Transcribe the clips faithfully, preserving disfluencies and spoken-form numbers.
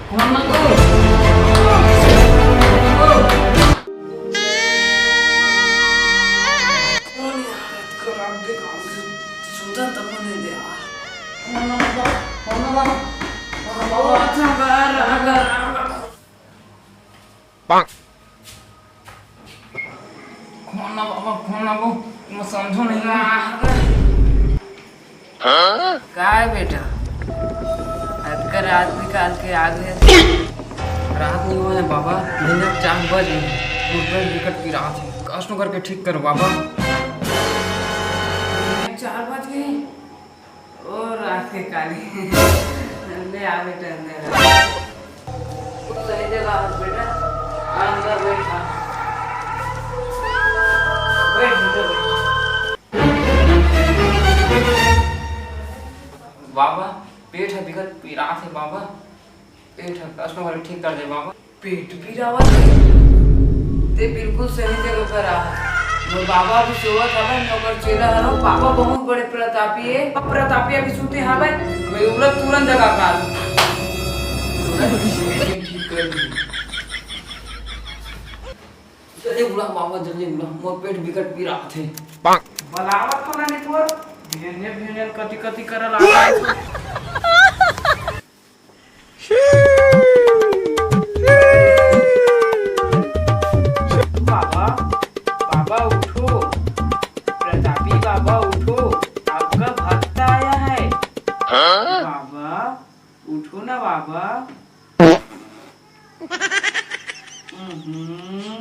Phone ना को। कौन यार, इतना रात के गाँव से सुतन तक नहीं दे यार। फोन ना को, फोन ना को। अच्छा, कर, कर, कर। फोन ना बाबा, फोन ना वो, मैं समझो नहीं। काय बेटा, अतका रात निकाल के आ गए? रात नहीं हुआ है बाबा, दिन के चार बज गए। मोर पेट बिकट पिरात है, कस नो करके ठीक करो बाबा। चार बज गए? ओ रात के काली। ले आ बेटा, अंदर आ। तू सही जगह हस बेटा, अंदर बैठा। बैठ बेटा, बैठ। बाबा, पेट ह बिकट पिरात हे बाबा। पेट ह कस नो करके ठीक कर दे बाबा। पेट पिरावत हे? ते बिल्कुल सही जगह पर आ। मोर बाबा अभी सोवत हवय, मैं ओकर चेला हरव। बाबा बहुत बड़े प्रतापी हे। प्रतापी अभी सुते हवय, मैं उलट तुरंत जगा का। ठीक कर दी। जल्दी बुला बाबा, जल्दी बुला, मोर पेट बिकट पिरात हे। बलावत तो ना निपोर, भेने भेने कति कति करल आ। बाबा, बाबा उठो, प्रतापी बाबा उठो, आपका भक्त आया है। हाँ? बाबा उठो ना बाबा। हम्म,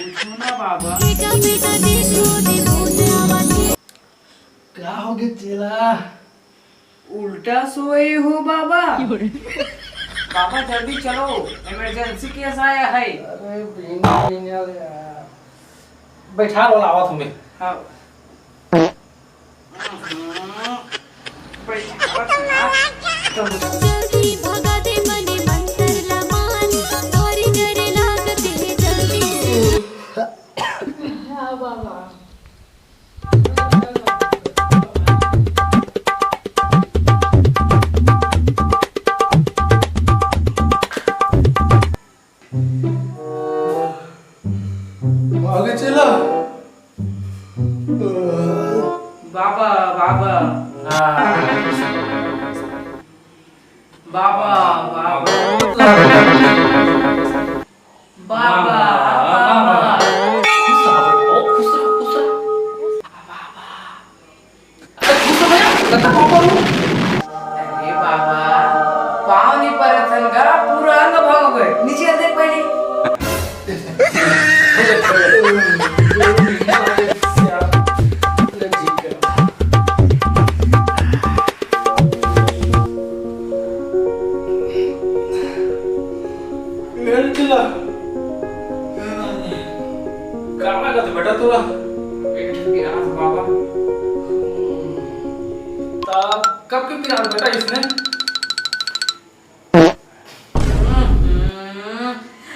उठो ना बाबा। का हो गया चेला? उल्टा सोए हो बाबा। बाबा जल्दी चलो, इमरजेंसी केस आया है। अरे बीन, बीन यार। बैठा लो, लावा तुम्हें। हाँ। बैठा लो। जल्दी भगा दे मने मंतर लमान, तोरी डरे लागते जल्दी। हाँ बाबा। आगे चला। बाबा, बाबा। बाबा, बाबा। बाबा, बाबा। खुश रहो, खुश रहो, खुश रहो। अरे बाबा, पाँव नहीं परत हन गा, पूरा अंग भग गए। नीचे देख पहले। मेरे चिल्ला। का लागत बेटा तोला? पेट पिरात बाबा। ता कब के पिरात बेटा इसने?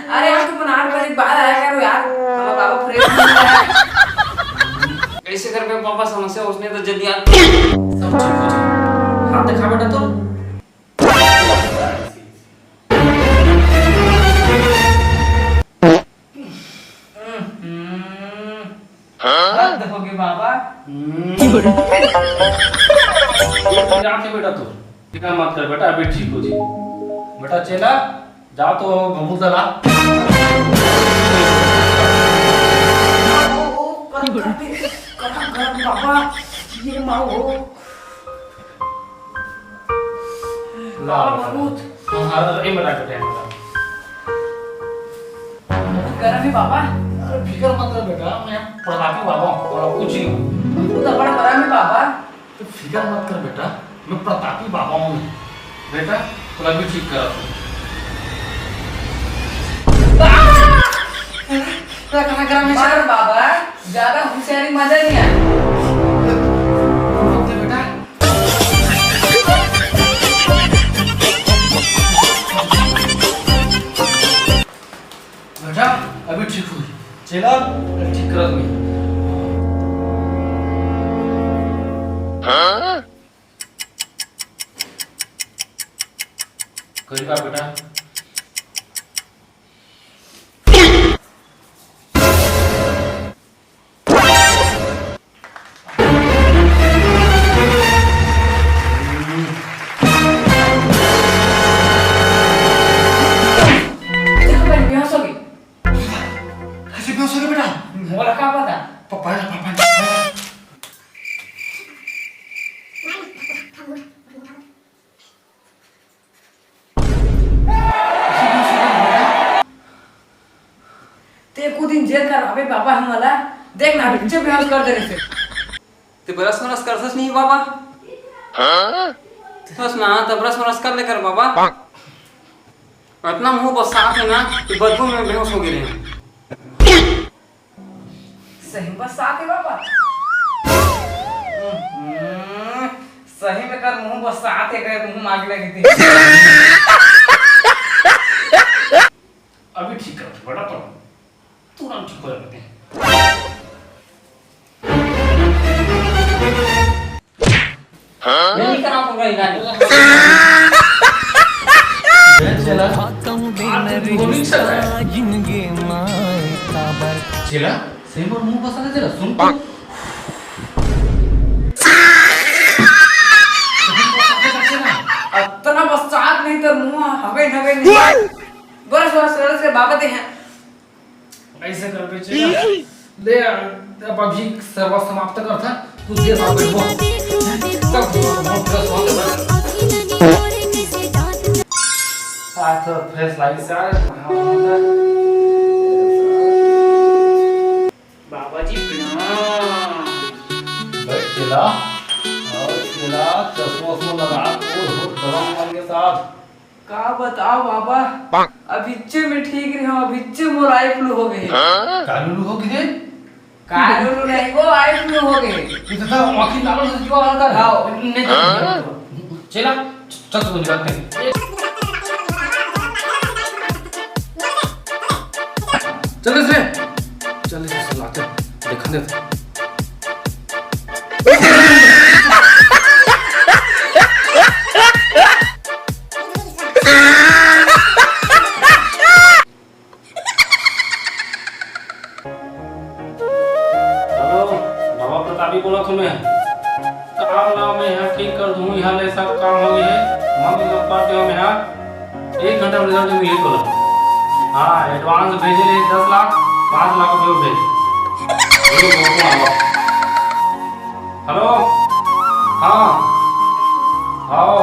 अरे यार, तू अपन आठ बजे के बाद आया करो यार, हमारा बाबा फ्रेश नहीं हुआ है। कैसे करके पापा समस्या उसने तो जल्दी आ। सब ठीक हो जाए। हाथ दिखा बेटा तो। हद हो गई बाबा। हम्म। ये क्या थे बेटा तू? चिंता मत कर बेटा, अभी ठीक हो जी। बेटा चेला, जा तो भभूत ला। बाबा, ये माँ हो। ला, बाबा, भभूत। हाँ, हाँ, एक मिनट, एक मिनट। बहुत गरम है बाबा। अरे फिकर मत कर बेटा, मैं प्रतापी बाबा हूँ, और कुछ नहीं हूँ। भभूत बड़ा गरम है बाबा। तो फिकर मत कर बेटा, मैं प्रतापी बाबा हूँ। बेटा, तोला भी ठीक करा तू। कहाँ करा मैं बाबा, ज्यादा होशियारी मजा नहीं आया। रुक दे बेटा। बेटा, अभी ठीक हो। चला, अभी ठीक करा तुम्हें। हाँ? करीबा बेटा। देखो भाई, बेहोश हो गई। कैसे बेहोश हो गया बेटा? मोला का पता? Papa, papa, papa. ते को दिन जेल करवाबे बाबा हमला, देख ना, बिच्चे बेहोश कर दे रहे। ते brush व्रश करथस नहीं बाबा? हाँ? बस ना, त brush व्रश कर ले कर बाबा। अतना मुंह बस्सात हे ना कि बदबू में बेहोश हो गे रहे। सही बस्सात हे बाबा। हम्म, सही में कर मुंह बस्सात हे, गए मुंह मांगे लगी थी। अभी ठीक कर बेटा, तुरंत, तुरंत ठीक हो जाते हैं। नहीं करा तो गई ना। चला। आज तो जीवन ही चल रहा है। चला, सही में मुंह बस्सात हे चला, सुन तो। अतना बस्सात नहीं तर मुंह हवे हवे नहीं। बस बस बस से बाबा दे हैं। ऐसे कर बेचे। ले, अब अभी सर्व समाप्त कर था। तू देर बाद बैठो। तब हम fresh होके बैठ। आज तो fresh लागे से आ रहे हैं। बाबा जी प्रणाम। बैठ चला। और चला, चश्मा उश्मा लगा, और हो दवा मार के साथ। का बताओ बाबा, अभिच्चे में ठीक रहे हो, अभिच्चे मोर eye flu हो गए। का लुलु हो गए? का लुलु नहीं, वो eye flu हो गए। ये तो था, आँखी लाल से जुआ रहता है। हाँ। नहीं, नहीं, नहीं। चला, च-, चल, तू निकाल के। चल, इसने। चल, इसने सुला, चल, दिखा दे। हेलो, बाबा प्रतापी बोलत हूँ मैं। काम ना मैं यहाँ ठीक कर दूँ, यहाँ ले सब काम हो गए है। मन लग पाते हो मैं यहाँ एक घंटा में result मिली तोला। हाँ, advance भेजे ले दस लाख, पाँच लाख रुपये भेज। ये लोगों को आवा। हेलो, हाँ, आओ,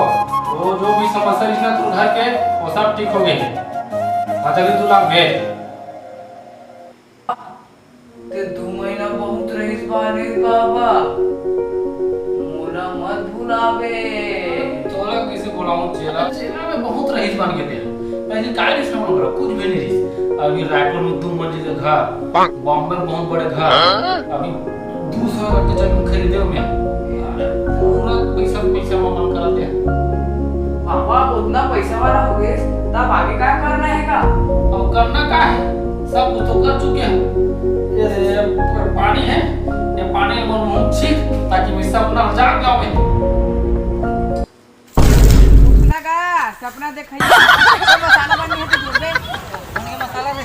वो जो भी समस्या रहिस ना तोर घर के, वो सब ठीक हो गए। अच्छा, अभी तू ला भेज। ते दू महीना बहुत रहिस बा रे बाबा, मोला मत भुलावे। तोला कैसे बुलाऊं चेला? चेला में बहुत रहिस बन के तेल। पहले काय रहिस ना हमर, कुछ भी नहीं रहिस। अभी रायपुर में दू मंजिल के घर, बॉम्बे में बहुत बड़े घर, अभी दू सौ एकड़ के जमीन खरीदे हूँ मैं। अरे, पूरा पैसा पैसा में मन करा दे। बाबा, उतना पैसा वाला हो गए, तब आगे क्या करना है का? अब करना का है? सब कुछ तो कर चुके हैं। ये, ये पानी है, ये पानी में मुंह छीट, ताकि मैं सब ना जाग जाओ मैं। सपना का, सपना देखइया। मसाला बन है तो दूर दे। कौन के मसाला रे?